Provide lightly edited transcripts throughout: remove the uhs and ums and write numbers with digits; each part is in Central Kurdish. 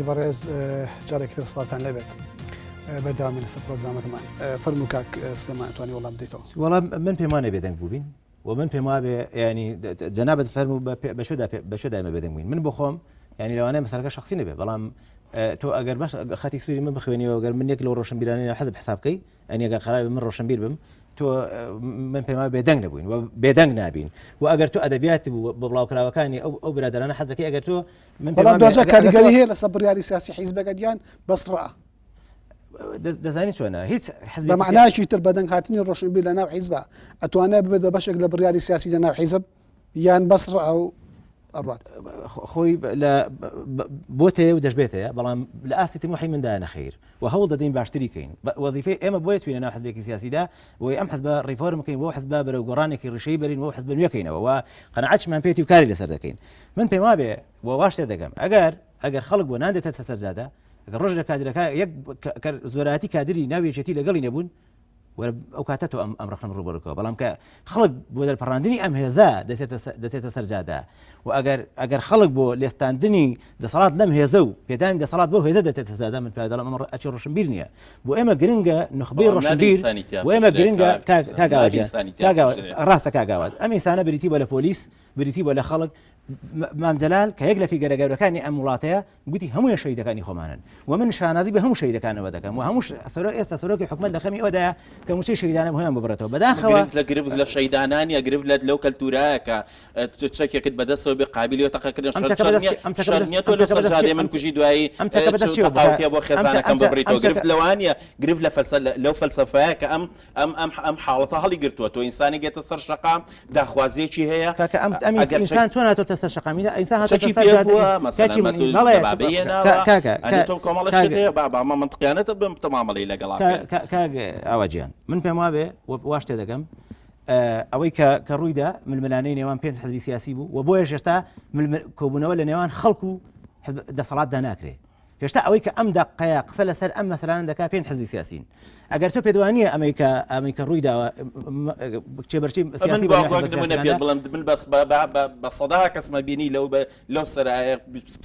بینەرانی بەڕێز جارێکی تر سڵاوتان لێبێت بەردەوامی لەسەر پرۆگرامەکەمان فەرموو کاک سلێمان توانی وەڵام بدەیتەوە. وەڵام من پێم وانە بێدەنگ بووبین و من پێم وابێ ینی جەنابەت فەرموو بە شوێدا ئێمە بێدەنگ بووین من بۆ خۆم ینی لەوانەیە مەسەلەکە شخصی نەبێ بەڵام تۆ ئەگەر باش خەتی سووری من بخوێنیەوە گەر من یەک لەو ڕۆشنبیرانەی ناو حزب حساب بکەی ئەنی ئەگەر قەرار بێ من ڕۆشنبیر بم تۆ من پێم وایە بێدەنگ نەبووین و بێدەنگ نابین و ئەگەر تۆ ئەدەبیات بوو بە بڵاوکراوەکانی ئەو ئەو برادەرانە حەز دەکەی ئەگەر تۆ من پێم بەڵام وابێ دواجار ئەگەر ئەگەر کاریگەری تۆ هەیە لەسەر بڕیاری سیاسی حیزبەکەت یان بەس ڕا دەزانی چۆنە هیچ بە حزبێکی سیا مەعنایەکی تر بەدەنگ هاتنی ڕۆشنبیر لە ناو حیزبا ئەتوانێت ببێت بە بەشێک لە بڕیاری سیاسی لە ناو حیزب یان بەس ڕا و ئەڕوات. خۆی لە بۆتەیە و دەشبێتەیە بەڵام لە ئاستی تموحی مندا نەخیر و هەوڵ دەدەین باشتری کەین وەزیفەی ئێمە بۆیە چوینە ناو حزبێکی سیاسیدا بۆی ئەم حزبە ڕیفۆرم بکەین بۆ حزبە بەرەو گۆڕانێکی ڕیشەی بەرین بۆ حزبە نوێکەینەوە و قەناعەتشمان پێێتی و کاری لەسەر دەکەین من پێم وابێ و واش تێدەگەم ئەگەر ئەگەر خەڵک بۆ نان دێتە سەر جادە ئەگەر ڕۆژ لە کادرەکە یەک زۆراتی کادری ناو یەکێتی لەگەڵی نەبوون وەرە ئەو کاتە تۆ ئەم ئەم ڕەخنەم ڕووبەڕوو کەوە بەڵام کە خەڵک بۆ دەرپەڕاندنی ئەم هێزە دەچێتە دەچێتە سەر جادە و ئەگەر ئەگەر خەڵک بۆ لێستاندنی دەسەڵات لەم هێزە و پێدانی دەسەڵات بۆ هێزە دەچێتە سەر جادە من پێ دەڵێم ئەمە ئەچی ڕۆشنبیر نییە بۆ ئێمە گرنگە نوخبەی بەڵام نابێ ڕۆشنبیر ئینسانی تیا بۆ ئێمە بکوژرێ گرنگە کاک کاک کاک نابێ ئاوا گیان ئینسانی تیا کاک ئاوا بکوژرێ. ڕاستە کاک ئاوات ئەم ئینسانە بریتی بووە لە پۆلیس بریتی بووە لە خەڵک مام جەلال کە یەک لە فیگەرە گەورەکانی ئەم وڵاتەیە گوتی هەموویان شەهیدەکانی خۆمانن و من شانازی بە هەموو شەهیدەکانەوە دەکەم و هەموو سەرۆک ئێستا سەرۆکی حکومەت لە خەمی ئەوەدایە کە مووچەی شەهیدانە بۆیان ببڕێتەوە بەداخەوە گرفت لە گرفت لە شەهیدانان نیە گرفت لە لەو کەلتورایە کە چەکێکت بەدەستەوە بێ قابلی تەقەکردن ئەم چەکە بەدەست ئەم چەکە بەدەست نیە تۆ لە سەر جادەی من کوژی دوایی ئەم چەکە بەدەست چیەوە تەقاوتیە بۆ خێزانەکەم ببڕیتەوە گرفت لەوە نیە گرفت لە فەلسە لەو فەلسەفەیە کە ئەم ئەم ئەم ئەم حاڵەتە هەڵی گرتووە تۆ ئینسانێک گێتە سەر شەقام داخوازیەکی هەیە کاکە ئەم ئەم ئەگەر ئینسان چۆن هاتۆتە سەر شەقام ئینسان هاتۆتە چەکی سەر پێ جادە بووە مەسەلەن کاکی بە من تۆ بەڵێ دەبابەی هێناوە کاکە ئەنی تۆ کۆمەڵە شت کاک هەیە با با مە مەنتقیانە بم تە مامەڵەی لەگەڵا بکەن کاک ئاوا گیان من پێم وابێ واش تێدەگەم ئەوەی کە کە ڕوویدا ململانەی نێوان پێنج حزبی سیاسی بوو و بۆیە هێشتا کۆبوونەوە لە نێوان خەڵک و دەسەڵاتدا ناکرێ هێشتا ئەوەی کە ئەم دەقەیە قسە لەسەر ئەم مەسەلانە دەکات پێنج حزبی سیاسین. ئەگەر تۆ پێت وانییە ئەمەی کە ئەمەی کە ڕووی داوە کێبەرچی من سیاسی با بە نێو وەک حزبە نمونە پێت سیاسیاندا بڵێم من بەس بە بە بە بە سەدەها کەسمە بینی لەو بە لەو سەرایە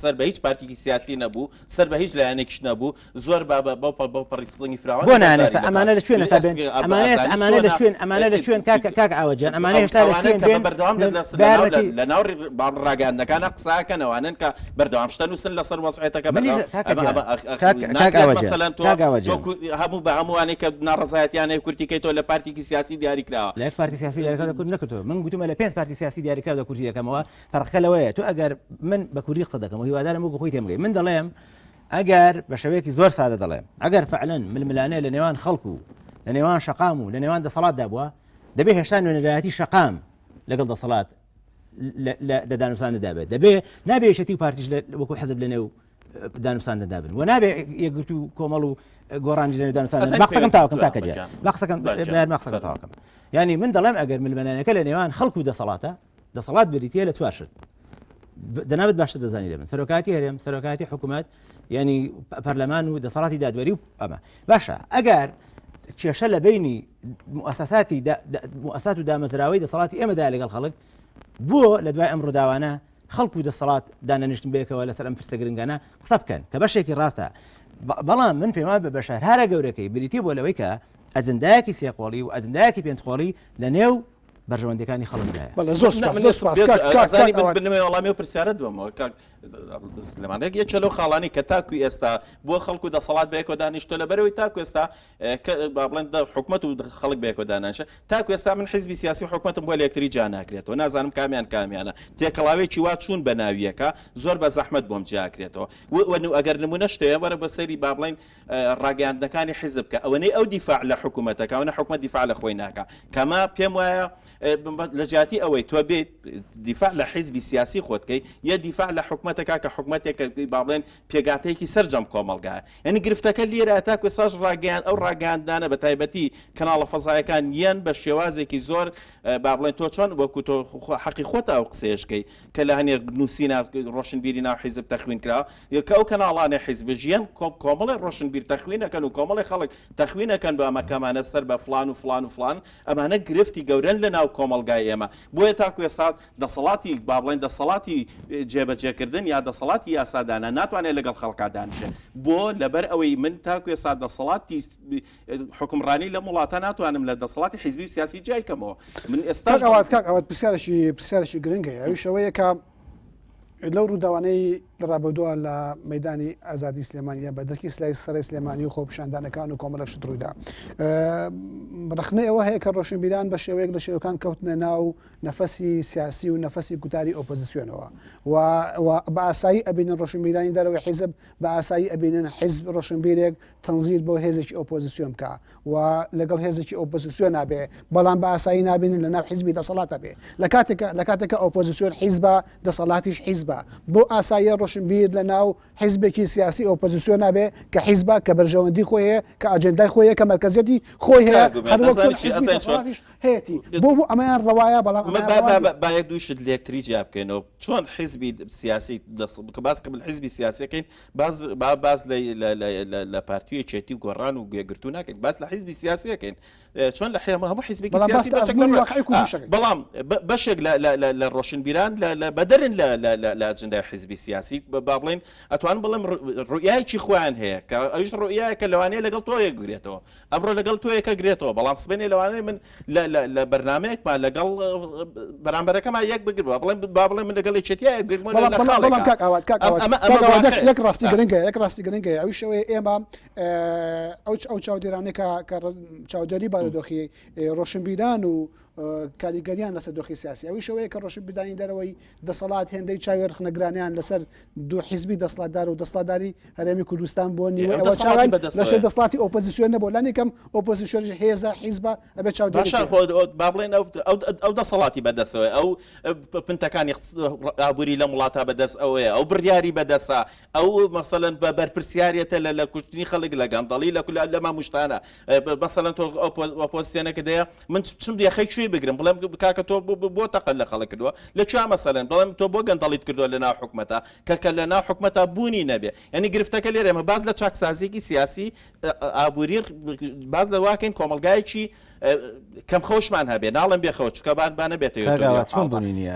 سەر بە هیچ پارتێکی سیاسی نەبوو سەر بە هیچ لایەنێکیش نەبوو زۆر بە بە بەو بەو پەڕی سڵنگی فراوان بۆ نایەن بەشداری ئێستا دەکا ئەمانە لە کوێن من ئێستا بێن ئێستا ئە- ئەمانە ئێستا ئەزانی ئەمانە لە چۆنە کوێن ئەمانە لە کوێن کاک کاک ئاوە جان ئەمانە ئەو هێشتا لە ئەوانە کوێن کە بە بێن بەردەوام لە بێن لە بە لەناو یارمەتی لە ناو ڕاگەیاندنەکانە قسە ئەکەن ئەوانەن کە بەردەوام شتە نووسن لەسەر وەزعیەتەکە منیش بەردەوام کاکە ئەمە گیان ئەمە ئەخ ئەخ کاک کاک ناکرێت ئاوە گیان مەسەلەن تۆ کاک ئاوە تۆ گیان کو هەموو بە هەمووانەی کە ناڕەزایەتیان هەیە کورتی کەیتەوە لە پارتێکی سیاسی دیاری کراوە. لە یەک پارتی سیاسی دیاریکراو لە کورد نەکردووە من گوتومە لە پێنج پارتی سیاسی دیاریکراو لە کوردی دەکەمەوە فەرقەکە لەوەیە تۆ ئەگەر من بە کوردی قسە دەکەم و هیوادارم وەکو خۆی تێمگەی من دەڵێم ئەگەر بە شێوەیەکی زۆر سادە دەڵێم ئەگەر فعلەن ململانێ لە نێوان خەڵک و لە نێوان شەقام و لە نێوان دەسەڵاتدا بووە دەبێ هێشتا نوێنەرایەتی شەقام لەگەڵ دەسەڵات لە دانوساندندا بێت دەبێ نابێ یەکێتی و پارتیش وەکو حەزب لە نێو دانوساندندا بن و نابێ یەکگرتوو و کۆمەڵ و گۆڕانیش لە نێو دانوساندن ئەزانی با قسەکەم پەیوەندی تاوەکەم کاکە جیان بەجان با قسەکەم بەجان بەیان ما قسەکەم فەرموو. تاوەکەم یعنی من دەڵێم ئەگەر ململانێکە لە نێوان خەڵک و دەسەڵاتە دەسەڵات بریتە لە چوار شت جەنابت باشتر دەزانی لە من سەرۆکاتی هەرێم سەرۆکاتی حکوومەت ینی پەرلەمان و دەسەڵاتی دادوەری و ئەمە باشە ئەگەر کێشە لە بینی موسساتی موسسات و دامەزراوەی دەسەڵاتی ئێمەدا لەگەڵ خەڵک بۆ لە دوای ئەم ڕووداوانە خەڵک و دەسەڵات دانەنیشتن بەیەکەوە لەسەر ئەم پرسە گرنگانە قسە بکەن کە بەشێکی ڕاستە بەڵام من پێم وایە بە بەشە هەرە گەورەکەی بریتی بۆ لەوەی کە ئەجندایەکی سێقۆڵی و ئەجندایەکی پێنجقۆڵی لە نێو بەرژەوەندیەکانی خەڵکدایە. بەڵێ زۆر سوپاس زۆر سوپاس کاک کاک ئەزانی کاک ئەوان. بنمێ وەڵامی ئەو پرسیارەت بەمەوە کاک سلێمان یەک یەکێ لەو خاڵانەی کە تاکو ئێستا بۆ خەڵک و دەسەڵات بەیەکەوە دانیشتوە لەبەرەوەی تاکو ئێستا کە با بڵێن حکومەت و خەڵک بەیەکەوە دانانیشە تاکو ئێستا من حیزبی سیاسی و حکومەتم بۆ لە یەکتری جیا ناکرێتەوە نازانم کامیان کامیانە تێکەڵاوێکی وا چوون بە ناویەکە زۆر بە زەحمەت بۆم جیاکرێتەوە و ئەگەر نمونە شتەیە وەرە بە سەیری با بڵێن ڕاگەیاندنەکانی حیزب کە ئەوەنەی ئەو دیفاع لە حکوومەتەکە ئەوەنە حکومەت دیفاع لە خۆی ناکا کەما پێم وایە لە جیاتی ئەوەی تۆ بێت دیفاع لە حیزبی سیاسی خۆت کەی یە دیفاع لە حکومەتەکە کە حکومەتێک با بڵێن پێگاتەیەکی سەرجەم کۆمەڵگایە یعنی گرفتەکە لێرە تاکو ئێستاش ڕاگەیان ئەو ڕاگەیاندانە بە تایبەتی کەناڵە فەزایەکان یەن بە شێوازێکی زۆر با بڵێن تۆ چۆن وەکو تۆ حەقی خۆتە ئەو قسەیەشکەی کە لە هەنێک نووسینە ڕۆشنبیری ناو حیزب تەخوین کرا کە ئەو کەناڵانەی حیزبش یەن کۆمەڵێ ڕۆشنبیر تەخوین ئەکەن و کۆمەڵێ خەڵک تەخوین ئەکەن بە ئەمە کەمانە سەر بە فڵان و فڵان و فڵان ئەمانە گرفتی گەورەن لە ناو کۆمەڵگای ئێمە بۆیە تاکو ئێستا دەسەڵاتی با بڵێن دەسەڵاتی جێبەجێکردن. جێبەجێکردن یا دەسەڵاتی یاسادانان ناتوانێت لەگەڵ خەڵکا دانیشێ. بۆ؟ لەبەر ئەوەی من تاکو ئێستا دەسەڵاتی حوکمڕانی لەم وڵاتە ناتوانم لە دەسەڵاتی حیزبی و سیاسی جیای کەمەوە. من ئێستاش کاک ئاوات، کاک ئاوات پرسیارێکی پرسیارێکی گرنگ هەیە ئەویش ئەوەیە کە لەو ڕووداوانەی لە ڕابردووە لە مەدانی ئازادی سلێمانیە بە دەرکی سلای سەرای سلێمانی و خۆپیشاندانەکان و کۆمەڵێک شت ڕوویدا ڕەخنەی ئەوە هەیە کە ڕۆشنبیران بە شێوەیەک لە شێوەکان کەوتنە ناو نەفەسی سیاسی و نەفەسی گوتاری ئۆپۆزیسیۆنەوە و بە ئاسایی ئەبینن ڕۆشنبیرانی دەرەوەی حیزب بە ئاسایی ئەبینن حیزب ڕۆشنبیرێک تەنزیر بۆ هێزێکی ئۆپۆزیسیۆن بکا و لەگەڵ هێزێکی ئۆپۆزیسیۆنا بێ بەڵام بە ئاسایی نابینن لە ناو حیزبی دەسەڵاتە بێ لە کاتێکا لە کاتێکا ئۆپۆزیسیۆن حیزبە دەسەڵاتیش حیزبە بۆ ئاساییە ڕۆشنبیر لە ناو حیزبێکی سیاسی ئۆپۆزیسیۆن نابێ کە حیزبە کە بەرژەوەندی خۆی هەیە کە ئاجێندای خۆی هەیە کە مەرکەزیەتی خۆی هەیە کاک ئومێد هەر وەک چۆن ئەزانی چی حیزبی ئەزانی چۆن دەسەڵاتیش هەیەتی بۆ بۆ ئەمەیان ڕەوایە بەڵام من ئەمەیان با ڕەوا با نییە. با یەک دوو شت لێکتری جیا بکەینەوە چۆن حیزبی سیاسی دەس کە باس کە حیزبی سیاسیەکەین باس با باس لە لە لە لە لە پارتی و یەکێتی و گۆڕان و یەکگرتوو ناکەین باس لە حیزبی سیاسیەکەین چۆن لە حێمە هەموو حیزبێکی بەڵام باس سیاسی لە بەشێک لە ئەزموونی ڕ- واقعی ئا، کوردیش ئەکەین. بەڵام ب- بەشێک لە لە لە لە ڕۆشنبیران لە لە بەدەرن لە لە لە لە ئەجندای حیزبی سیاسی ب- با بڵێین ئەتوانم بڵێم ڕ- ڕوئیایەکی خۆیان هەیە کە ئەویش ڕوئیایەکە لەوانەیە لەگەڵ تۆ یەکبگرێتەوە ئەمڕۆ لەگەڵ تۆ یەکە گرێتەوە بەڵام سبەینێ لەوانەیە من لە لە لە بەرنامەیەکمان لەگەڵ بەرامبەرەکەمان یەک بگر با بڵێم با بڵێم من لەگەڵ یەکێتیا یەک بگرم بەڵام لە بەڵام بەڵام خاڵێکا کاک ئاوات کاک ئەم ئاوات ئەمە کاک ئەمە ئاوات یەک واقعە یەک ڕاستی ئا. گرنگە یەک ڕاستی گرنگە ئەویش ئەوەیە ئێمە ئەو ئەو چاودێرانەی کە کە چاودێری بارودۆخی ڕۆشنبیران و کاریگەریان لەسەر دۆخی سیاسی ئەویش ئەوەیە کە ڕۆشنبیرانی دەرەوەی دەسەڵات هێندەی چاوی ڕخنەگرانیان لەسەر دوو حیزبی دەسڵاتدار و دەسڵاتداری هەرێمی کوردستان بۆ نیوەی ئەو ئەوە دەسەڵاتی چاویان بەدەستەوەیە. لەسەر دەسڵاتی ئۆپۆزیسیۆن نەبوو لانی کەم ئۆپۆزیسیۆنیش هێزە حیزبە ئەبێ چاودێری باشە بکرێت. خۆ با بڵێن ئەو ئەو ئەو دەسەڵاتی بەدەستەوەیە ئەو پنتەکانی ئابووری لەم وڵاتە بەدەست ئەوەیە ئەو بڕیاری بەدەستە ئەو مەسەلەن بە بەرپرسیارێتە لە لە کوشتنی خەڵک لە گەندەڵی لە کula لە ماموشتانە مەسەلەن تۆ ئۆپۆزیسیۆنەکە دەیە من چم یەخەی کوێی بگرم بڵێم کاکە تۆ بۆ تەقەت لە خەڵک کردووە لە کوێ مەسەلەن بڵێم تۆ بۆ گەندەڵیت کردووە لە ناو حکومەتە کە کە لە ناو حکومەتە بوونی نەبێ یعنی گرفتەکە لێرە ئێمە باس لە چاکسازیەکی سیاسی ئابووری باس لە واکەین کۆمەڵگایەکی کەم خەوشمان هەبێ ناڵێم بێ خەوت چونکە با نەبێتە کاگاوە چۆن بوونی نییە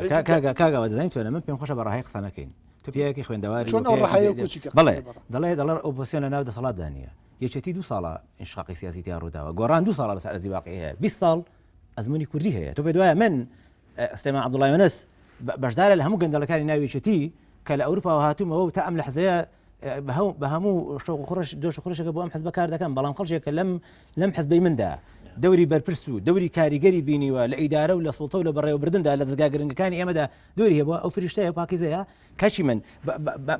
کاگاوە دەزانین چۆنە من پێم خۆشە بە ڕەهای قسە نەکەین تۆ پیاوێکی خوێندەواری چۆن ئەو ڕەهایە و کوچیکە قسە بەڵێ بەڕە. دەڵێ دەڵێ ئۆپۆزسیۆن لە ناو دەسەڵاتدا نییە یەکێتی دوو ساڵە ئینشقاقی سیاسی تیا ڕووداوە گۆڕان دوو ساڵە لەسەر ئەرزی واقعی هەیە 20 ساڵ ئەزموونی کوردی هەیە تۆ پێت وایە من سلێمان عەبدوڵڵا یونس بەشدارە لە هەموو گەندەڵەکانی ناو یەکێتی کە لە ئەوروپاوە هاتوومەوە و تا ئەم لەحزەیە بە هەموو شەوق و خوڕش جۆش و خرۆشێکە بۆ ئەم حزبە کار دەکەم بەڵام خەڵکێک کە لەم لەم حزبەی مندا دەوری بەرپرس و دەوری کاریگەری بینیوە لە ئیدارە و لە سوڵتە و لە بەڕێوەبردندا لە دەزگا گرنگەکانی ئێمەدا دەوری هەبووە ئەو فریشتەیە پاکیزەیە کاکی من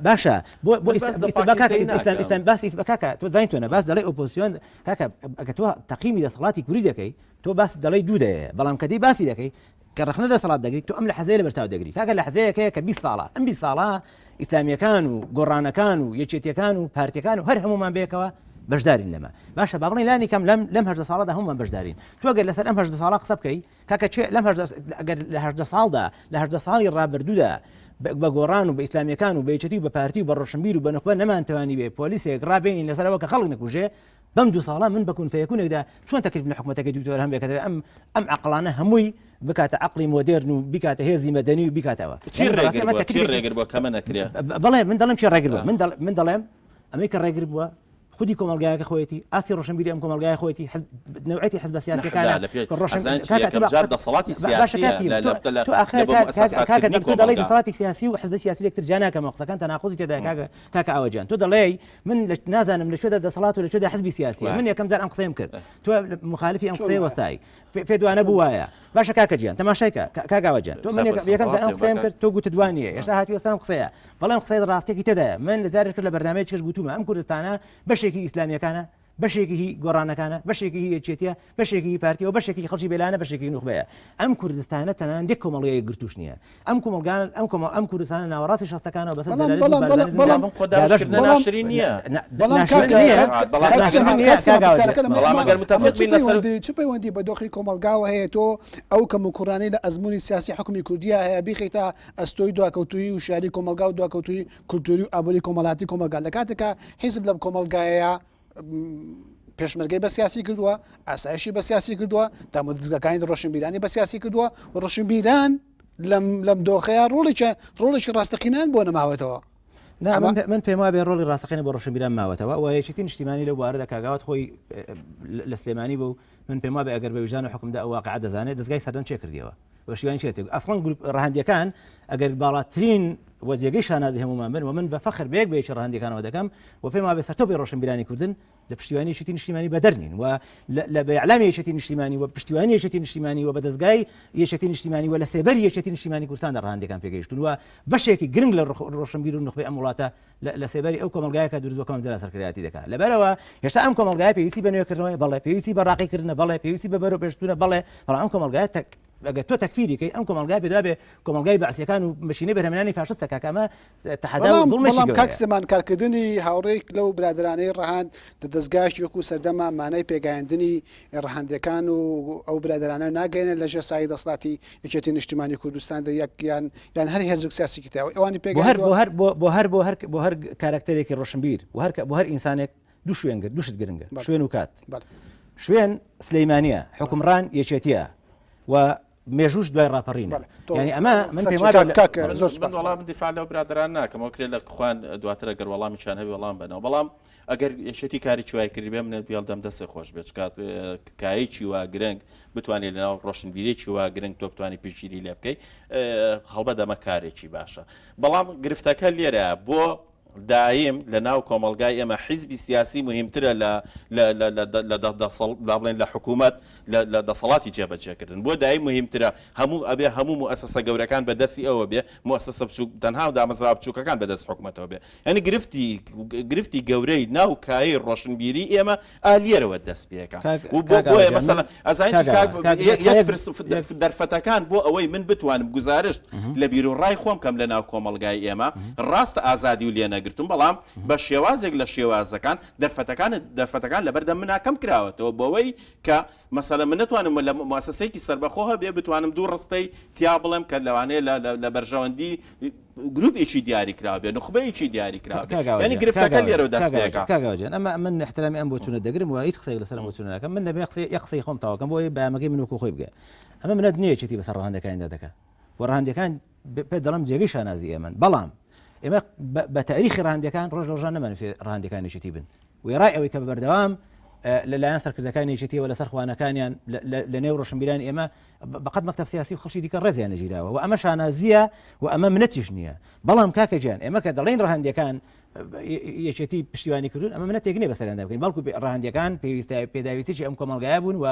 باشە بۆ بۆ ئیسلام ئیسلام باسی بە کاکە تۆ زانین تۆ نە باس دەڵێ ئۆپۆزیسیۆن کاکە ئەگە تۆ تەقیمی دەسەڵاتی کوری دەکەی تۆ باس دەڵێی دوو دەیەیە بەڵام کە دێی باسی دەکەی کە ڕەخنە دەسەڵات دەگری تۆ ئەم لەحزەیە لەبەرچاو دەگری کاکە لەحزەیەک هەیە کە 20 ساڵە ئەم 20 ساڵە ئیسلامیەکان و گۆڕانەکان و یەکێتیەکان و پارتیەکان و هەر هەمومان بەیەکەوە بەشدارین لەمە باشە با بڵێین لانی کەم لەم لەم 18 ساڵەدا هەمومان بەشدارین تۆ گەر لەسەر ئەم 18 ساڵە قسە بکەی کاکە چێ لەم 18 ئەگەر لە 18 ساڵدا لە 18 ساڵی ڕابردوودا بە گۆڕان و بە ئیسلامیەکان و بە یەکێتی و بە پارتی و بە ڕۆشنبیر و بە نوخبە نەمانتوانی بێ پۆلیسێک ڕابێنین لەسەرەوە کە خەڵک نەکوژێ بەم دوو ساڵە من بە کون فەیەکونێکدا چۆن تەکلیف لە حکومەتەکەی دکتۆر هەم بێ کە دەبێ ئەم ئەم عەقڵانە هەمووی بکاتە عەقڵی مۆدێرن و بیکاتە هێزی مەدەنی و بیکاتەوە چی یعنی بەڕاستی ڕێگر ئەمە بووە چی تەکلیفێکی ڕێگر بووە کەمە نەکرێ؟ بەڵێ من دەڵێم چی ڕێگر بووە آه. من دەڵ من دەڵێم ئەمەی کە ڕێگر بووە خودی کۆمەڵگایەکە خۆیەتی ئاستی ڕۆشنبیری ئەم کۆمەڵگایە خۆیەتی حزب نەوعێتی حزبە سیاسیەکانە نەحدا لە پێ ڕۆشن ئەزانی چی کاکە تۆ یەکەم بە جار قسە دەسەڵاتی باشە سیاسیە کاکی لە تۆ لە لە تۆ ئاخر لە بۆ کاک کاک کاکە مؤسساتکردنی تۆ دەڵێی کۆمەڵگا دەسەڵاتی سیاسی و حزبە سیاسی لێکتر جیا ناکەمەوە قسەکان تەناقوزی تێدایە کاکە کاکە ئاوە گیان تۆ دەڵێی من لە نازانم لە کوێدا دەسەڵات و لە کوێدا حزبی سیاسیە من یەکەم جار ئەم قسەیەم کرد تۆ مخالفی ئەم قسەیە وەستای پێت وانە بوو وایە باشە کاکە گیان تەماشای کە کاک ئاوە گیان تۆ من یەکەم جار ئەم قسەیەم کرد تۆ گوتت وا نییە ئێستا هاتووە سەر ئەم قسەیە بەڵام قسەی ڕاستێکی تێدایە من لە جارێک کرد لە بەرنامەیەکی کەش گوتومە ئەم کوردستانە بەشێکی ئیسلامیەکانە بەشێکی هی گۆڕانەکانە، بەشێکی هی یەکێتیە، بەشێکی هی پارتیە و بەشێکی هی خەڵکی بێلایەنە، بەشێکی هی نوخبەیە. ئەم کوردستانە تەنانەت یەک کۆمەڵگەی یەکگرتووش نییە. ئەم کۆمەڵگا ئەم کۆمەڵ ئەم کوردستانە ناوەڕاستی شەستەکانەوە بەسەر بەڵام زەلالزم و بەڵام بەڵام بارزانیزمدا بەڵام بەڵام خۆ دابەش دابەشکردنە بووە. ناشرین نییە. بەڵام ناشرین کاکە نییە. کاک بەڵام کاک ناشرین سلێمان نییە کاک سلێمان کاک ئاوەجە. پرسیارەکە لەمە بەڵام ئەمە ئەگەر ئەمە متفق چ بین لەسەر پەیوەندی چ پەیوەندی بە دۆخی کۆمەڵگاوە هەیە تۆ ئەو کەموکوڕانەی لە ئەزموونی سیاسی حوکمی کوردیا هەیە بیخەیتە ئەستۆی دواکەوتوویی وشیاری کۆمەڵگا و دواکەوتوویی کولتووری و ئابووری کۆمەڵاتی کۆمەڵگا لە کاتێکا حیزب لەم کۆمەڵگایەیە پێشمەرگەی بە سیاسی کردووە ئاسایشی بە سیاسی کردووە دامودەزگاکانی ڕۆشنبیرانی بە سیاسی کردووە و ڕۆشنبیران لەم لەم دۆخەیە ڕۆڵێکی ڕۆڵێکی ڕاستەقینەیان بۆ نەماوەتەوە. نا من پێم وابێ ڕۆڵی ڕاستەقینە بۆ ڕۆشنبیران ماوەتەوە و یەکێتی نیشتیمانی لەو بوارەدا کاک ئاوات خۆی لە سلێمانی بوو من پێم وابێ ئەگەر بە ویژدان و حکومدا ئەو واقعە دەزانێت دەزگای سەردەم چێ کردیەوە بەشیوان چێتێک ئەسڵەن گروپ ڕەهەندیەکان ئەگەر باڵاترین و جێگەی شانازی هەمومان بن و من بە فەخر بەیەک بە یەکی ڕەهەندیەکانەوە دەکەم و پێم وابێ سەرتۆپی ڕۆشنبیرانی کوردن لە پشتیوانی یەکێتی نیشتیمانی بەدەر نین و لە بە ئیعلامی یەکێتی نیشتیمانی و پشتیوانی یەکێتی نیشتیمانی و بە دەزگای یەکێتی نیشتیمانی و لە سێبەری یەکێتی نیشتیمانی کوردستاندا ڕەهەندەکان پێگەیشتون و بەشێکی گرنگ لە ڕۆشنبیر و نوخبەی ئەم وڵاتە لە سێبەری ئەو کۆمەڵگایە کە دروست بووە کە مەمجەرا سەرکردایەتی دەکات لەبەرەوە هێشتا ئەم کۆمەڵگایە پێویستی بە نوێکردنەوەی بەڵێ پێویستی بە ڕاقیکردنە بەڵێ پێویستی بە بەرەو پێشچوونە بەڵێ بەڵام ئەم کۆمەڵگایە تەک ئەگەر تۆ تەکفیری کەی ئەم کۆمەڵگای پێدا بێ کۆمەڵگای بەعسیەکان و مەشینەی بەرهەمهێنانی فاشستە کاکە ئەمە تەحەدا و زوڵمێکی بەڵام کاک گەورەیە. سلێمان کارکردنی هاوڕێیک لەو برادەرانەی ڕەهەند لە دەزگایەکی وەکو سەردەمە مانای پێگەیاندنی ڕەهەندەکان و ئەو برادەرانە ناگەیەنێت لەژێر سایەی دەسەڵاتی یەکێتی نیشتیمانی کوردستاندا یەک یان یان هەر هێزێک سیاسیکی تیا ئەوانی بۆ هەر پێگەیاندووە بۆ هەر بۆ بۆ هەر بۆ هەر بۆ هەر کارەکتەرێکی ڕۆشنبیر و هەر بۆ هەر ئینسانێک دوو شوێن دوو شت گرنگە بەڵێ. شوێن و کات بەڵێ. شوێن سلەیمانیە حوکمڕان یەکێتیە و مێژووش دوای ڕاپەڕینە بەڵێ تۆ یانی ئەمە من قسە پێم چی وابێ کاک لە کاک بەڵێ. زۆر من سوپاس وەڵام دیفاع لەو برادەران ناکەم ئەوکرێ لە خوان دواتر ئەگەر وەڵامیشان هەبێ وەڵام بەنەوە بەڵام ئەگەر یەکێتی کاری چوای کردبێ من پێڵ دەم دەستێ خۆش بێت چکات کایەکی وا گرنگ بتوانێت لەناو ڕۆشنبیرێکی وا گرنگ تۆ بتوانانی پشتگیری لێ بکەیت هەڵبەت ئەمە کارێکی باشە بەڵام گرفتەکە لێرە بۆ دایم لە ناو کۆمەڵگای ئێمە حیزبی سیاسی موهیمترە لە لە لە لە لە دە دەسەڵ با بڵێن لە حکوومەت لە لە دەسەڵاتی جێبەجێکردن بۆ دایم موهیمترە هەموو ئەبێ هەموو موئەسەسە گەورەکان بە دەستی ئەوە بێ موئەسەسە بچووک تەنها دامەزراوە بچووکەکان بە دەست حکوومەتەوە بێ یانی گرفتی گرفتی گەورەی ناو کایەی ڕۆشنبیری ئێمە ئا لێرەوە دەست پێکا کاک و بۆ کاک بۆیە ئاوەجان من مەسەلەن ئەزانی چی کاک کاک ئاوا کاک یەک یەک یەک فرس یەک دەرفەتەکان بۆ ئەوەی من بتوانم گوزارشت لە بیروڕای خۆم کەم لە ناو کۆمەڵگای ئێمە ڕاستە ئازادی و لێ نەگرتوم بەڵام بە شێوازێک لە شێوازەکان دەرفەتەکان دەرفەتەکان لەبەردەم منا کەم کراوەتەوە بەوەی کە مەسەلەن من نەتوانم لە موسسەیەکی سەربەخۆ هەبێ بتوانم دوو ڕستەی تیا بڵێم کە لەوانەیە لە بەرژەوەندی گروپێکی دیاری کراو بێ نوخبەیەکی دیاری کراو بێ یانی گرفتەکە لێرەوە دەست پێکا. کاک ئاوا جان ئەمە من احترامی ئەم بۆچوونە دەگرم و هیچ قسەیەک لەسەر ئەم بۆچوونە ناکەم من دەبێ قسەی یەک قسەی خۆم تەواو کەم بۆ ئەوەی بەیامەکەی من وەکو خۆی بگە ئەمە منەت نییە یەکێتی بەسەر ڕەهەندەکانیدا دەکا و ڕەهەندەکان پێت دەڵێم جێگەی شانازی ئێمەن بەڵام ئێمە بە تاریخی ڕەهەندەکان ڕۆژ لە ڕۆژان نەمانویست ڕەهەندەکان یەکێتی بن وێڕای ئەوەی کە بە بەردەوام لەلایەن سەرکردەکانی یەکێتیەوە لەسەر خوانەکانیان لە نێو ڕۆشنبیرانی ئێمە بەقەت مەکتەب سیاسی و خەڵکی دیکە ڕێزیان نەگیراوە و ئەمە شانازییە و ئەمە منەتیش نییە بەڵام کاکە گیان ئێمە کە دەڵێین ڕەهەندەکان یەکێتی پشتیوانی کردوون ئەمە منەتێک نییە بەسەریاندا بکەین بەڵکو ڕەهەندەکان پێویستە پێداویستیی ئەم کۆمەڵگایە بوون و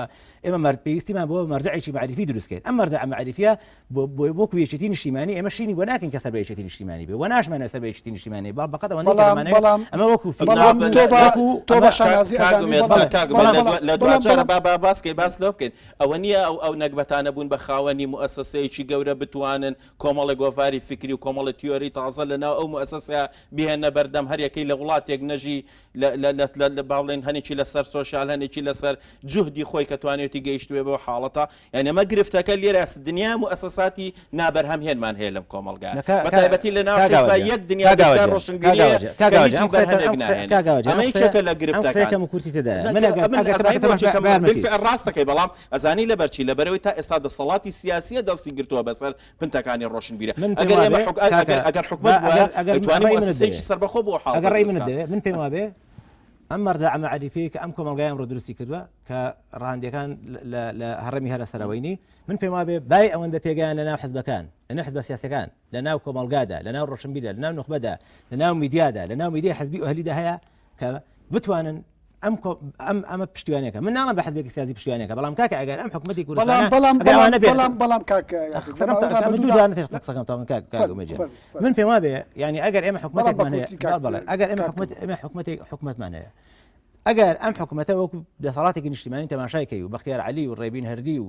ئێمە مەرد پێویستیمان بۆ مەرجعێکی مەعریفی دروست کەین ئەم مەرجع مەعریفیە بۆ بۆ وەکو یەکێتی نیشتیمانی ئێمە شینی بۆ ناکەین کە سەر بە یەکێتی نیشتیمانی بێ و ناشمانەوێ سەر بە یەکێتی نیشتیمانی بێ بەقەد ئەوەندەی کە بەڵام دەمانەوێ بەڵام ئەمە وەکو فیلم بەڵام نا، تۆ بە وەکو تۆ بە ئەمە شانازی کاک ئەزانی ئومێد، بەڵام کاک ئومێد، بەڵام لە بەڵام دوا- لە بەڵام دواجارە بەڵام با با باس کەین باس لەوە بکەین ئەوە نییە ئەو ئەو نەگبەتانە بوون بە خاوەنی موئەسەسەیەکی گەورە بتوانن کۆمەڵێک گۆڤاری فیکری و کۆمەڵێ تیۆری تازە لە ناو ئەو موئەسەسەیە بهێننە بەردەم هەر یەکەی لە وڵاتێک نەژی لە لە لە لە لە با بڵێین هەنێکی لەسەر سۆشیال هەنێکی لەسەر جوهدی خۆی کە توانیوێتی گەیشتبێ بەو حاڵەتە یانی ئەمە گرفتەکە لێرە دنیا موئەسەساتی نابەرهەم هێنمان هەیە لەم کۆمەڵگایە بە تایبەتی لە ناو حیزبا یەک دنیا دەزگای ڕۆشنبیری هەیە کە هیچی بەرهەمێک ناهێنێ ئەمە یەکێکە لە گرفتەکان من ئەزانی بۆچی کەم بالفعل ڕاست دەکەی بەڵام ئەزانی لەبەر چی لەبەرئەوەی تا ئێستا دەسەڵاتی سیاسیە دەستی گرتووە بەسەر پنتەکانی ڕۆشنبیرە ئەگەر ئێمە ئەگەر حکومەت بوایە ئەیتوانی موئەسەسەیەکی سەربەخۆ بۆ حاڵەتە ئەگەر ڕای دروست منت کا. دەوێ من پێم وابێ ئەم مەرجەعە مەعریفیەی کە ئەم کۆمەڵگای ئەمڕۆ دروستی کردووە کە ڕەهەندیەکان لە هەڕەمی هەرە سەرەوەینی من پێم وابێ بای ئەوەندە پێگەیان لە ناو حزبەکان لە ناو حزبە سیاسەکان لە ناو کۆمەڵگادا لە ناو ڕۆشنبیردا لە ناو نوخبەدا لە ناو میدیادا لە ناو میدیای حزبی و ئەهلیدا هەیە کە بتوانن ئەم ئەم ئەمە پشتیوانەکە من ناڵم بە حزبێکی سیاسی پشتیوانەکە بەڵام کاکە ئەگەر ئەم حکوومەتی کوردستان بەڵام بەڵام بەڵام بەڵام کاک من پێم وابێ یعنی ئەگەر ئێمە حکوومەتێکمان هەیە بەڵێ ئەگەر ئێمە حکوومەت ئێمە حکوومەتێک حکوومەتمان هەیە ئەگەر ئەم حکوومەتە وەکو دەسەڵاتێکی نیشتیمانی تەماشای کەی و بەختیار علی و ڕێبین هەردی و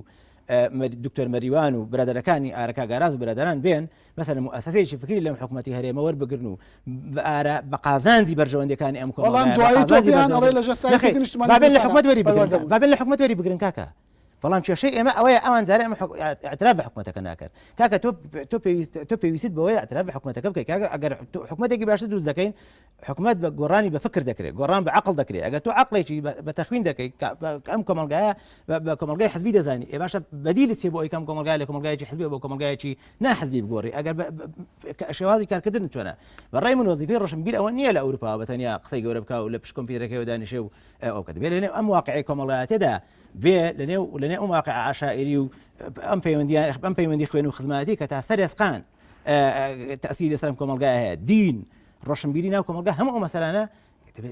دکتۆر مەریوان و برادەرەکانی ئارەکا گاراز و برادەران بێن مەسەلەن موئەسەسەیەکی فکری لەم حکومەتی هەرێمە وەربگرن و بە ئارا بە قازانجی بەرژەوەندیەکانی ئەم بەڵام کۆمەڵگایە بە دوایی قازانجی تۆ پێیان ئەڵێ بەرژەوەندی لە ژێر سایەی نەخێر نیشتمانی با بێن لە کوردستانا حکومەت وەری بگرن پەروەردە بوون. با بێن لە حکومەت وەری بگرن کاکە. بەڵام کێشەی ئێمە ئەوەیە ئەوان جارێ ئەمە اعتراف بە حکومەتەکە ناکەن کاکە تۆ تۆ پێویست تۆ پێویستت بەوەیە اعتراف بە حکومەتەکە بکەیت کاکە ئەگەر حکومەتێکی باشتر دروست دەکەین حکومەت بە گۆڕانی بە فکر دەکرێت گۆڕان بە عقل دەکرێت ئەگەر تۆ عقلێکی بە تەخوین دەکەیت ئەم کۆمەلگایە بە کۆمەلگای حزبی دەزانی ئێ باشە بەدیلت چیە بۆ ئەوی کەم کۆمەلگای لە کۆمەلگایەکی حزبی بۆ کۆمەلگایەکی ناحزبی بگۆڕی ئەگەر شێوازی کارکردن چۆنە بە ڕای من وەزیفەی ڕۆشنبیر ئەوە نییە لە ئەوروپا بە تەنیا قسەی گەورە بکا و لە پشت کۆمپیوتەرەکەیەوە دانیشێ و ئەو کە دەبێت لەنێو ئەم واقعی کۆمەڵایەتیدا بێ لەنێو لەنێو ئەم واقع عشائری و ئەم پەیوەندیان ئەم پەیوەندی خوێن و خزمەتی کە تا سەر ئێسقان تەسیری لەسەر ئەم کۆمەڵگای هەیە دین ڕۆشنبیری ناو کۆمەڵگا هەموو ئەو مەسەلانە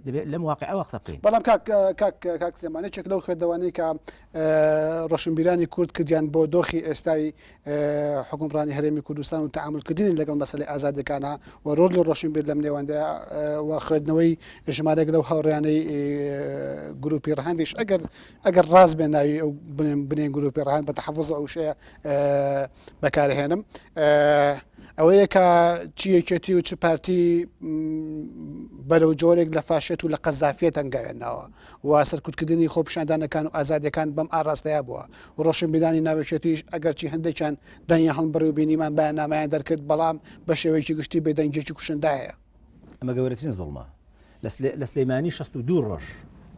دەبێت لەم واقعەوە قسە بکەین. بەڵام کاک کاک کاک سلێمان یەکێک لەو خوێندەوانەی کە ڕۆشنبیرانی کورد کردیان بۆ دۆخی ئێستای حکومڕانی هەرێمی کوردستان و تەعامولکردنی لەگەڵ مەسەلەی ئازادیەکانە و ڕۆڵی ڕۆشنبیر لەم نێوەندە و خوێندنەوەی ژمارەێک لەو هاوڕیانەی گروپی ڕەهەندیش ئەگەر ئەگەر ڕاست بێ ناوی ئەو بنێن گروپی ڕەهەند بە تەحەفوز ئەو شەیە بەکارهێنم ئەوەیە کە چی یەکێتی و چ پارتی بەرەو جۆرێک لە فاشێت و لە قەزافیەت هەنگاوێناوە و سەرکوتکردنی خۆپیشاندانەکان و ئازادیەکان بەم ئاراستەیە بووە و ڕۆشنبیرانی ناوەکێتیش ئەگەرچی هەندێکیان دەنگیان هەڵبڕی و بینیمان بەیاننامەیان دەرکرد بەڵام بە شێوەیەکی گشتی بێدەنگیەکی کوشندە هەیە. ئەمە گەورەترین زوڵمە. لە سلەیمانی 62 ڕۆژ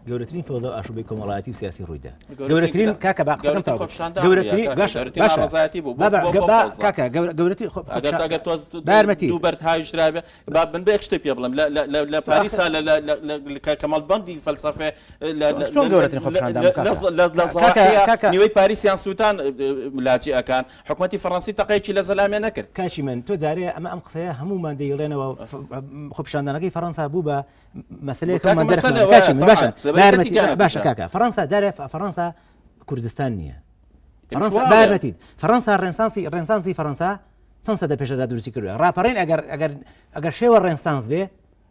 گەورەترین فەوزا و ئاشوبەی کۆمەڵایەتی و سیاسی ڕوویدا. گەورەترین کاکە با قسەکەم تەواو بکەم. گەورەترین باشە باشە بابا کاکە گەورەترین خۆ ئەگەر ئەگەر تۆ بارمەتی دوو بەرد هاویشترابێ با من بە یەک شتێ پێ بڵێم لە لە لە پاریسا لە لە لە کەمەڵبەندی فەلسەفێ لە چۆن گەورەترین خۆپیشاندان بوو کاکە؟ لە لە زەواحیە نیوەی پاریسیان سووتان لاجئەکان حکومەتی فەڕەنسی تەقەیەکی لە زەلامێ نەکرد. کاکی من تۆ جارێ ئەمە ئەم قسەیە هەموومان دەیڵێنەوە خۆپیشاندانەکەی فەڕەنسا بوو بە مەسلەیەک کاکی من باشە باشە کاکە فەڕەنسا جارێ فەڕەنسا کوردستان نییە بارمەتیت فەڕەنسا ڕێنسانسی ڕێنسانسی فەڕەنسا چەند سەدە پێشەدا دروستی کردووە ڕاپەڕین ئەگەر ئەگەر ئەگەر شێوە ڕێنسانس بێ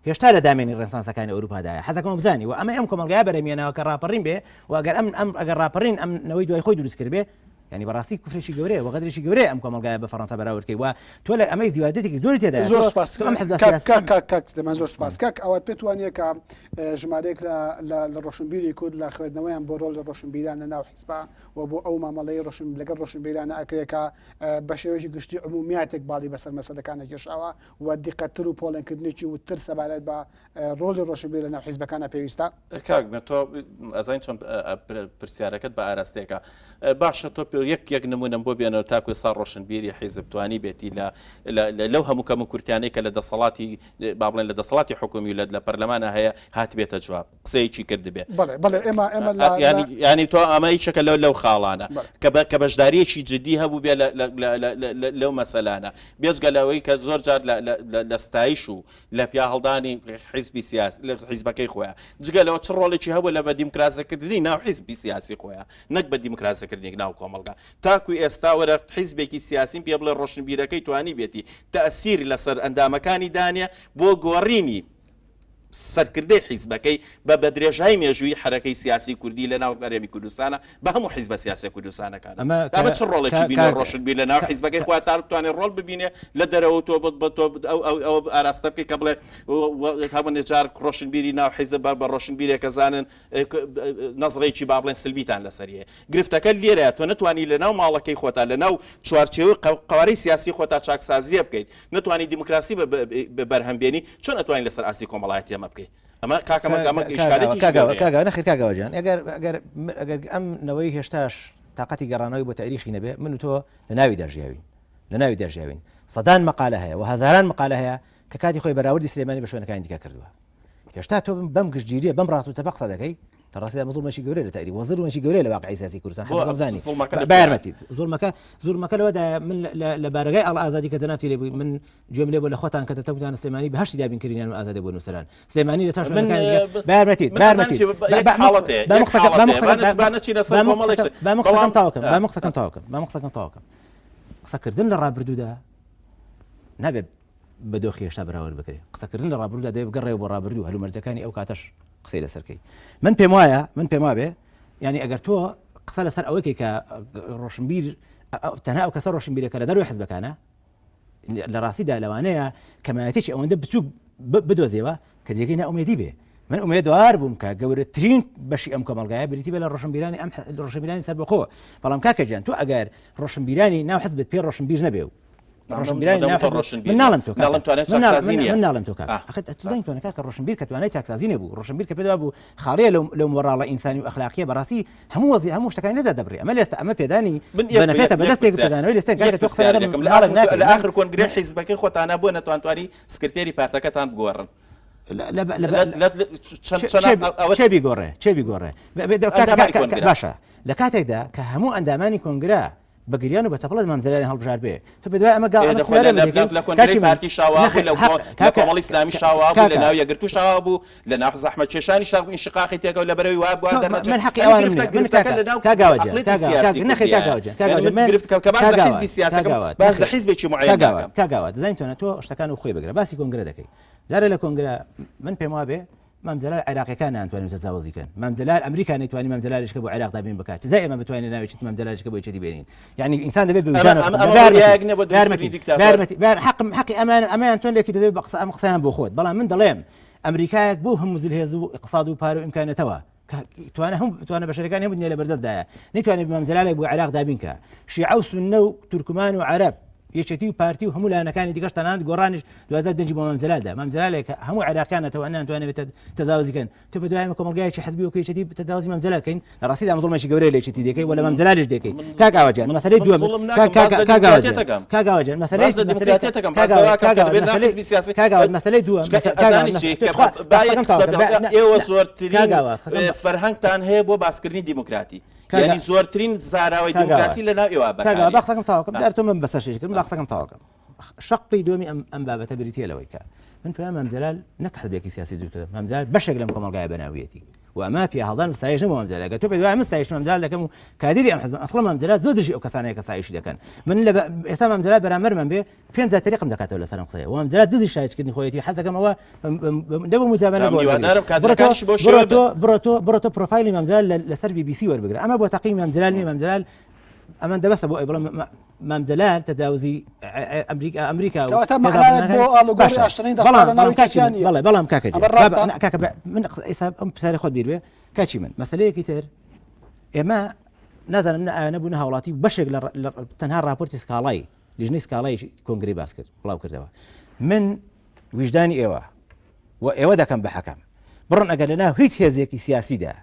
هێشتا لە دامێنی ڕێنسانسەکانی ئەوروپادایە حەزەکەم بزانی و ئەمە ئەم کۆمەڵگای بەرەمیێنەوە کە ڕاپەڕین بێ و ئەگەر ئەم ئەم ئەگەر ڕاپەڕین ئەم نەوەی دوای خۆی دروست کردبێ یعنی بەڕاستی کوفرێکی گەورەیە و غەدرێکی گەورەیە ئەم کۆمەڵگایە بە فەڕەنسا بەراورد کەی و تۆ لە ئەمەی زیوادێتێکی زۆری تێدایە زۆر سپاس ئەم حزبە کاک کاک کاک کاک سلێمان زۆر سپاس کاک ئەوە پێت وانییە کە ژمارەیەک لە لە لە ڕۆشنبیری کورد لە خوێندنەوەیان بۆ ڕۆڵی ڕۆشنبیران لە ناو حیزبا و بۆ ئەو مامەڵەی ڕۆشن لەگەڵ ڕۆشنبیرانە ئەکرێ کە بە شێوەیەکی گشتی عمومیاتێک باڵی بەسەر مەسەلەکانە کێشاوە و دیقەتتر و پۆڵێنکردنێکی وردتر سەبارەت بە ڕۆڵی ڕۆشنبیر لە ناو حیزبەکانە پێویستە؟ کاک مێ تۆ ئەزانی چۆن پرسیارەکەت بە ئاراستەیەکە باشە تۆ یەک یەک نمونم بۆ بێنەوە تاکو ئێستا ڕۆشنبیری حیزب توانی بێتی لە لەو هەموو کەم و کورتیانەی کە لە دەسەڵاتی با بڵێن لە دەسەڵاتی حکومی و لە پەرلەمانە هەیە هاتبێتە جواب قسەیەکی کردبێ بەڵێ بەڵێ ئێمە ئێمە ینی ینی تۆ ئەمە هیچەکە لەو لەو خاڵانە کە بە کە بەشداریەکی جدی هەبوو بێ لەو مەسەلانە بێجگە لەوەی کە زۆر جار لە ستایش و لە پیاهەڵدانی حیزبی سیاسی لە حیزبەکەی خۆیان جگە لەوە چ ڕۆڵێکی هەبوو لە بە دیموکراسەکردنی ناو حیزبی سیاسی خۆیان نەک بە دیموکراسەکردنی ناو کۆمەڵگا تاکو ئێستا وەرە حیزبێکی سیاسیم پێ بڵێ ڕۆشنبیرەکەی توانی بێتی تەسیر لەسەر ئەندامەکانی دانێ بۆ گۆڕینی سەرکردەی حیزبەکەی بە بە درێژای مێژووی حەرەکەی سیاسی کوردی لە ناو هەرێمی کوردستانە بە هەموو حیزبە سیاسیە کوردستانەکانە ئەمە ئەمە چ ڕۆڵێکی کا- بینێ کا- ڕۆشنبیر لە ناو حیزبەکەی خۆیان تا بتوانێت ڕۆڵ ببینێ لە دەرەوە تۆ بە بە تۆ ئەو ئەو ئەو ئاراستە بکەی کە بڵێ هەموو جار ڕۆشنبیری ناو حیزب بە بە ڕۆشنبیرێکە زانن نەزڕێکی با بڵێن سلبیتان لەسەر هەیە گرفتەکە لێرەیە تۆ نەتوانی لە ناو ماڵەکەی خۆتا لە ناو چوارچێوەی قەوارەی سیاسی خۆتا چاکسازیە بکەیت نەتوانی دیموکراسی بەرهەم بێنی چۆن ئەتوانی لەسەر ئاستی کۆمەڵایەتی ئەمە بکەیت ئەمە کاکە ئەمە ئیشکالێکی گەورەیە. کاکە نەخێر کاک ئاوا جان ئەگەر ئەگەر ئەگەر ئەم نەوەی هێشتاش تاقەتی گەڕانەوەی بۆ تاریخی نەبێ من و تۆ لە ناویدا ژیاوین لە ناویدا ژیاوین سەدان مقالە هەیە و هەزاران مقالە هەیە کە کاتی خۆی بەراوردی سلێمانی بە شوێنەکانی دیکە کردووە هێشتا تۆ بەم گشتگیریە بەم ڕاست و چەپە قسە دەکەی لە ڕاستیدا ئەمە زوڵمێکی گەورەیە لە تەعریب و زوڵمێکی گەورەیە لە واقعی سیاسی کوردستان بۆ حەزەکەم بزانی زوڵمەکە لە با کوێیە؟ یارمەتیت زوڵمەکە زوڵمەکە لەوەدایە من لە بارەگای ئاڵا ئازادی کە جەنابتی لێ بووی من گوێم لێ بوو لە خۆتان کە دەتەوتان سلێمانی بەهەشتی دابینکردنیان و ئازادی بۆ نووسەران سلێمانی لە چەند من شوێنەکانی دیکە با یارمەتیت من با ئەزانم یارمەتیت چی با یەک با حاڵەت هەیە با یەک قسەکەم حاڵەت با هەیە با قسەکەم نەچ با نەچینە سەر با کۆمەڵێک قسەکەم شت با قسەکەم بەڵام تەواو کەم با قسەکەم تەواو کەم با قسەکەم تەواو کەم قسەکردن لە ڕابردوودا نابێت بە دۆخی هێشتا بەراورد بکرێت. قسەکردن لە ڕابردوودا دەبێت بگەڕێەوە بۆ ڕابردوو، هەلومەرجەکانی ئەو کاتەش قسەی لەسەر کەی. من پێم وایە، من پێم وابێ، یانی ئەگەر تۆ قسە لەسەر ئەوەی کەی کە ڕۆشنبیر تەنها ئەو کەسە ڕۆشنبیرە کە لە دەروی حزبەکانە، لە ڕاستیدا لەوانەیە کەمایەتێکی ئەوەندە بچووک بدۆزیەوە کە جێگەی نائومێدی بێ. من ئومێدوار بووم کە گەورەترین بەشی ئەم کۆمەڵگایە بریتی بێ لە ڕۆشنبیرانی ئەم ڕۆشنبیرانی سەربەخۆ. بەڵام کاکە گیان تۆ ئەگەر ڕۆشنبیرانی ناو حزبت پێ ڕۆشنبیر نەبێ و ڕۆشنبیرانی ناو حزب من ناڵێم تۆ ناڵێم توانای چاکسازی نییە. من ناڵێم تۆ کاکە. ئەخە تۆ زانی تۆ کاکە ڕۆشنبیر کە توانای چاکسازی نەبوو، ڕۆشنبیر کە پێت وابوو خاڵیە لەو لەو مۆڕاڵە ئینسانی و ئەخلاقییە بەڕاستی هەموو وەزی هەموو شتەکانی لێ دادەبڕی. ئەمە لێستە ئەمە پێدانی من یەک بەنەفێتە بە یەک دەستێک پرسیار پێدانەوەی لێستێک یەک کاکە تۆ قسە پرسیار لەگەڵ دەکەم لە مناڵێک ئاخر ناکەی. لە من ئاخر کۆنگرەی حیزبەکەی خۆتانا بۆ نەتوانتوانی سکرتێری پارتەکەتان بگۆڕن؟ چێ بیگۆڕێ چێ بیگۆڕێ باشە لە کاتێکدا کە هەموو ئەندامانی کۆنگرە بە گریان و بە چەپڵەت مام جەلالیان هەڵبژارد بێ تۆ بە دوای ئەمە گا لە کۆنگرەی پارتی شاوا بوو لە کۆمەڵی ئیسلامی شاوا بوو لە ناو یەکگرتوو شاوا بوو لە ناو زەحمەت کێشانی شاخ بوو ئینشقاقی تێکەوت لە بەرەوەی وا بوو دەرنەچێت من حەقی ئەوانم نییە من گرفتەکە لە ناو عەقڵیەتی سیاسی نەخێر کاک گاوە جان کاک من گرفت کە باس لە حیزبی سیاسەکەم باس لە حیزبێکی معەیەن ناکەم کاک گاوە دەزانی تۆ تۆ شتەکان و خۆی بگرە باسی کۆنگرە دەکەی جارێ لە کۆنگرە من پێم وابێ مام جەلال عێراقیەکان نانتوانین تەجاوزی کەن مام جەلال ئەمریکا نەیتوانی مام جەلالیش کە بۆ عێراق دابین بکات چ جای ئێمە بتوانین ناوێکی مام جەلالیش کە بۆ یەکێتی بێنین یعنی ئینسان دەبێت بە ویژدانەوە ئەمە- بکات. ئەمە بە یارمەتی- ڕێیەک نییە بۆ دروستکردنی یارمەتی- دیکتاتۆر. یارمەتی- بە حەقم حەقی ئەمان ئەمەیان چۆن لێکی دەدەێت بە قسە ئەم قسەیان بۆ خۆت بەڵام من دەڵێم ئەمریکایەک بۆ هەموو زلهێز و ئیقتصاد و پارە و ئیمکانەتەوە کە توانە هەموو توانە بەشەرەکانی هەموو دنیا لەبەردەستدایە نەیتوانێت مام جەلالێک بۆ عێراق دابین کە شیعە و سوننە و تورکمان و عەرەب یەکێتی و پارتی و هەموو لایەنەکانی دیکەش تەنانەت گۆڕانیش دوازدە دەنگی بۆ مام جەلال دا مام جەلالێک کە هەموو عێراقیان نەتەوە نانتوانێت تەجاوزی کەن تۆ بە دوای ئەمە کۆمەڵگایەکی حزبی وەکو یەکێتی تەجاوزی مام جەلال کەین لە ڕاستیدا ئەمە زوڵمێکی گەورەیە لە یەکێتی دەکەی و لە مام جەلالیش دەکەی کاک ئاوا جان مەسەلەی من دووەم زوڵم کاک ناکەم، باس کاک لە کاک ئاوا جان دیموکراتیەتەکەم. کاک ئاوا جان مەسەلەی باس لە مەسەلەی دیموکراتیەتەکەم، باس کاک ئاوا لەوە کاک کە ئاوا دەبێت ناو مەسەلەی حزبی سیاسی کاک ئاوا مەسەلەی دووەم چونکە مەسە- کاک ئاوا ئەزانی چی مەسەلەی کە تخوا با یەک قسەکەم قسە تەواو کە بکەم، با- نا- ئێوە نا. زۆرترین کاک ئاوا قسەکەم بە- فەرهەنگتان هەیە بۆ باسکردنی دیموکراتی کاک یعنی زۆرترین زاراوەی کاک ئاوا دیموکراسی لە ناو ئێوە کاک ئاوا با بەکارێ قسەکەم تەواو کەم جار تۆ من بەسەر شێش کردم با قسەکەم تەواو کەم شەقی دووەمی ئەم ئەم بابەتە بریتییە لەوەی کە من پێم مام جەلال نەک حزبێکی سیاسی دروست کردم مام جەلال بەشێک لەم کۆمەڵگایە بەناویەتی و ئەمە پیاهەڵدان و ستایش نەبوو مام جەلال ئەگەر تۆ پێت وایە من ستایش مام جەلال دەکەم و کادیری ئەم حزبم ئەسڵەن مام جەلال زۆر دژی ئەو کەسانەیە کە ستایشی دەکەن من لە ئێستا مام جەلال بەرامبەرمان بێ پێنج جار تەریقم دەکاتەوە لەسەر ئەم قسەیە و مام جەلال دزی شایشکردنی خۆیەتی حەز دەکەم ئەوە نەبوو مجاملە جا بۆ وەربگری. هیوادارم بڕۆ تۆ کادرەکانیش بەو بڕۆ شێوە تۆ بن. بڕۆ تۆ بڕۆ تۆ پرۆفایلی مام جەلال لەسەر بی بی سی وەربگرە ئەمە بۆ تەقیمی مام جەلال نییە مام جەلال ئەمە دەبەسە بۆ ئەوەی بڵێم مام جەلال تەجاوزی ئەمریکا ئەمریکا و کەواتە مەعنایەک بۆ ئاڵوگۆڕی ئاشتەنەی دەسەڵات لە ناو یەکێتیان نییە. بەڵێ بەڵام کاکە ئەمە ڕاستە؟ کاکە من ئێستا ئەم پرسیارەی خۆت بیر بێ کاچی من مەسەلەیەکی تر ئێمە نازانم نە ئاوێنە بوون هاوڵاتی بەشێک لە تەنها راپۆرتی سکاڵای لیژنەی سکاڵای کۆنگری باس کرد بڵاو کردەوە من ویژدانی ئێوە و ئێوە دەکەم بە حەکەم بڕن ئەگەر لەناو هیچ هێزێکی سیاسیدا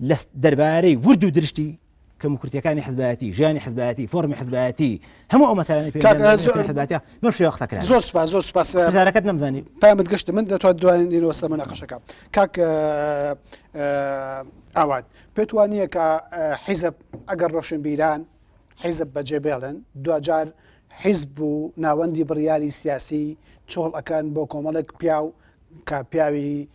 لە دەربارەی ورد و درشتی کەموکورتیەکانی حزبایەتی، ژیانی حزبایەتی، فۆڕمی حزبایەتی، هەموو ئەو مەسەلانەی کاک پەیوەندیان بە زۆر پێنج حزبایەتیە بەم شێوە قسە کران. زۆر سوپاس زۆر سوپاس پرسیارەکەت نەمزانی. پامت گەشت من دەتوان دوای نینەوە سەر مناقەشەکە کاک ئاوات پێت وا نییە کە حیزب ئەگەر ڕۆشنبیران حیزب بەجێ بێڵن دواجار حیزب و ناوەندی بڕیاری سیاسی چۆڵ ئەکەن بۆ کۆمەڵێک پیاو کە پیاوی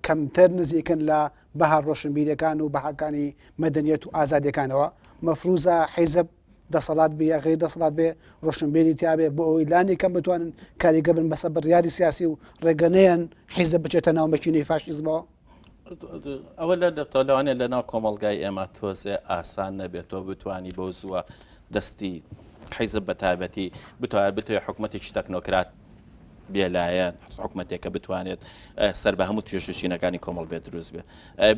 کەمتر نزیکن لە بەها ڕۆشنبیریەکان و بەهاکانی مەدەنیەت و ئازادیەکانەوە، مەفروزە حیزب دەسەڵات بێ یا غەیر دەسەڵات بێ ڕۆشنبیری تیابێ بۆ ئەوەی لانی کەم بتوانن کاریگەر بن بەسەر بڕیاری سیاسی و ڕێگە نەیەن حیزب بچێتە ناو مەکینەی فاشیزمەوە. ئەوە لە لەوانەیە لە ناو کۆمەڵگای ئێمە تۆزێ ئاسان نەبێت تۆ بتانی بەو زووە دەستی حیزب بە تایبەتی بتوانێت بتوێ حکوومەتێکی تەکنۆکرات بێلایەن حکومەتێک کە بتوانێت سەر بە هەموو توێژ و چینەکانی کۆمەڵ بێت دروست بێت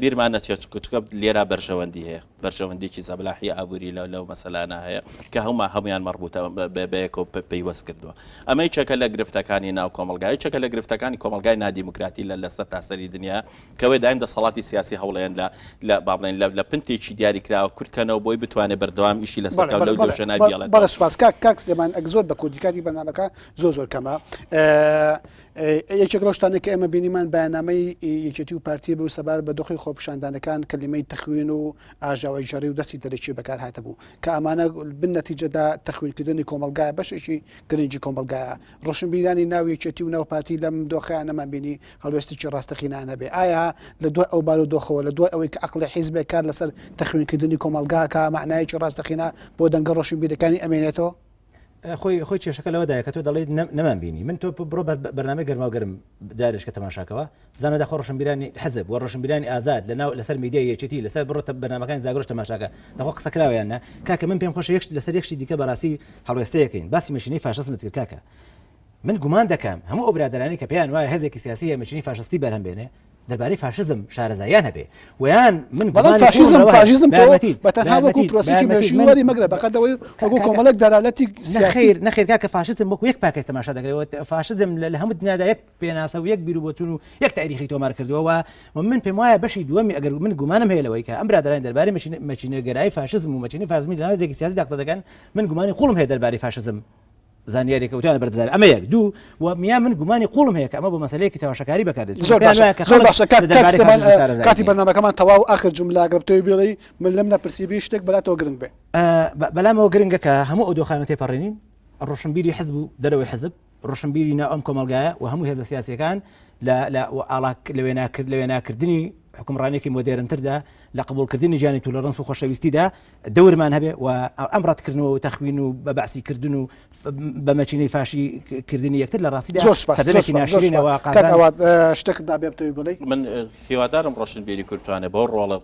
بیرمان نەچێت چکە لێرا بەرژەوەندی هەیە بەرژەوەندێکی زەبلاحی ئابووری لە لەو مەسەلانە هەیە کە هەموو هەمویان مەڕبووتە بەیەکەوە پەیوەست کردووە ئەمە یەکێکە لە گرفتەکانی ناو کۆمەڵگای یەکێکە لە گرفتەکانی کۆمەڵگای نادیموکراتی لە لەسەر تاسەری دنیا کەوێ دایم دەسەڵاتی سیاسی هەوڵێن لە لە با بڵێن لە پنتێکی دیاریکراوە کورتکەنەوە بۆی بتوانێت بەردەوام ئیشی لەسەر لەو دۆشە نابیڵێت. بەڵێ سوپاس کاک کاک سلێمان ئەک زۆر بە کوردی کاتی بەرنامەکە زۆر زۆر کەمە یەکێک لەو شتانەی کە ئێمە بینیمان بەیاننامەی یەکێتی و پارتی بوو سەبارەت بە دۆخی خۆپیشاندانەکان کەلیمەی تەخوین و ئاژاوەگێڕی و دەستی دەرەکی بەکار هاتبوو کە ئەمانە بن نەتیجەدا تەخوینکردنی کۆمەڵگایە بەشێکی گرنگی کۆمەڵگایە ڕۆشنبیرانی ناو یەکێتی و ناو پارتی لەم دۆخەیان نەمانبینی هەڵوێستێکی ڕاستەقینەیان هەبێ ئایا لە دوای ئەو بارودۆخەوە لە دوای ئەوەی کە عەقڵی حیزبێک کار لەسەر تەخوینکردنی کۆمەڵگا کە مەعنایەکی ڕاستەقینە بۆ دەنگە ڕۆشنبیرەکانی ئەمێنێتەوە؟ خۆی خۆی کێشەکە لەوەدایە کە تۆ دەڵێیت نەمان بینی من تۆ بڕۆ بەرنامەی گەرماو گەرم جارێش کە تەماشاکەوە بزانە داخۆ ڕۆشنبیرانی حزب و ڕۆشنبیرانی ئازاد لە ناو لەسەر میدیای یەکێتی لەسەر بڕۆ بەرنامەکانی زاگرۆش تەماشاکە داخۆ قسە کراوە یان نا کاکە من پێم خۆشە یەک لەسەر یەک شتی دیکە بەڕاستی هەڵوێستەیەکەین باسی مەشینەی فاشسمت کرد کاکە من گومان دەکەم هەموو ئەو برادەرانی کە پێیان وایە هێزێکی سیاسی هەیە مەشینەی فاشستی بەرهەم بێنێ. دەربارەی فاشزم شارەزاییان هەبێ ویان من بەڵام فاشیزم فاشیزم تۆ بە تەنها وەکو پرۆسەیەکی مێژووی وەری مەگرە بەقەد ئەوەی وەکو کۆمەڵێک دەلالەتی سیاسی نەخێر کاکە فاشیزم وەکو یەک پاکێج تەماشا دەکرێت فاشیزم لە هەموو دنیادا یەک پێناسە و یەک بیر و بۆچوون و یەک تاریخی تۆمار کردووە و و من پێم وایە بەشی دووەمی ئەگەر من گومانم هەیە لەوەی کە ئەم برادەرانی دەربارەی مەچینەگەرایی فاشیزم و مەچینەی فاشیزمی لە ناو هێزێکی سیاسیدا قسە دەکەن من گومانی قوڵم هەیە دەربارەی فاشیزم زانیاریەکە وتیان بەردەدار ئەمە یەک دوو و میا من گومانی قوڵم هەیە کە ئەمە بۆ مەسەلەیەکی چاوەشەکاری بەکاردێت زۆر باشە زۆر باشە کاک کاک سلێمان کاتی بەرنامەکەمان تەواو ئاخر جوملە ئەگەر بتەوێ بڵێی من لەم نەپرسیبی شتێک بەلاتەوە گرنگ بێ. بەلامەوە گرنگە کە هەموو ئەو دۆخانە تێپەڕێنین ڕۆشنبیری حزب و دەرەوەی حزب ڕۆشنبیری ناو ئەم کۆمەڵگایە و هەموو هێزە سیاسیەکان لە لە ئاڵا لە وێناکرد لە وێناکردنی حکومڕانێکی مۆدێرنتردا لە قبوڵکردنی ژیانی tolerance و خۆشەویستیدا دەورمان هەبێ و ئەم ڕەتکردنەوە و تەخوین و بە بەعسی کردن و بە مەچینەی فاشی کردنی یەکتر لە ڕاستیدا زۆر سوپاس زۆر سەردەمێکی سوپاس زۆر ناشرینە و سوپاس کاک قازانج ئاوات شتێکت نابێ بتەوێ بڵێی؟ من هیوادارم ڕۆشنبیری کورد بتوانێت بەو ڕۆڵە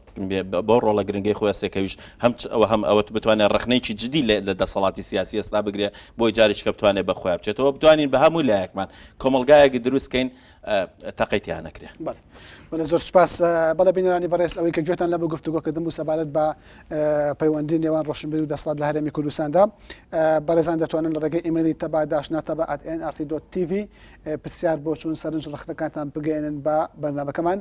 بەو ڕۆڵە گرنگەی خۆی هەستێ کە ئەویش هەم ئەوە هەم ئەوە بتوانێت ڕەخنەیەکی جدی لە لە دەسەڵاتی سیاسی ئێستا بگرێ بۆی جارێکی کە بتوانێت بە خۆیا بچێتەوە بتوانین بە هەموو لایەکمان کۆمەڵگایەک دروست کەین تەقەی تیا نەکرێ. بەڵێ بەڵێ زۆر سوپاس. بەڵێ بینەرانی بەڕێز ئەوەی کە گوێتان لەبوو گفتوگۆکردن بوو سەبارەت بە پەیوەندی نێوان ڕۆشنبیر و دەسەڵات لە هەرێمی کوردستاندا. بەڕێزان دەتوانن لە ڕێگەی ئیمەیلی تەبا dash ناتەبا at nrt dot tv پرسیار، بۆچوون، سەرنج، ڕەخنەکانتان بگەیەنن بە بەرنامەکەمان.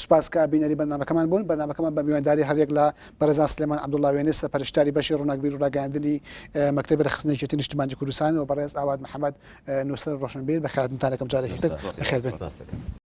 سوپاس کە بینەری بەرنامەکەمان بوون. بەرنامەکەمان بە میوانداری هەریەک لە بەڕێزان سلێمان عەبدوڵڵا وێنەی سەرپەرشتیاری بەشی ڕووناکبیر و ڕاگەیاندنی مەکتەبی ڕێکخستنی یەکێتی نیشتمانی کوردستان و بەڕێز ئاوات محەمەد نووسەر و ڕۆشنبیر بەخێرهاتنتان دەکەم جارێکی تر بەخێربێن. سپاس دەکەم.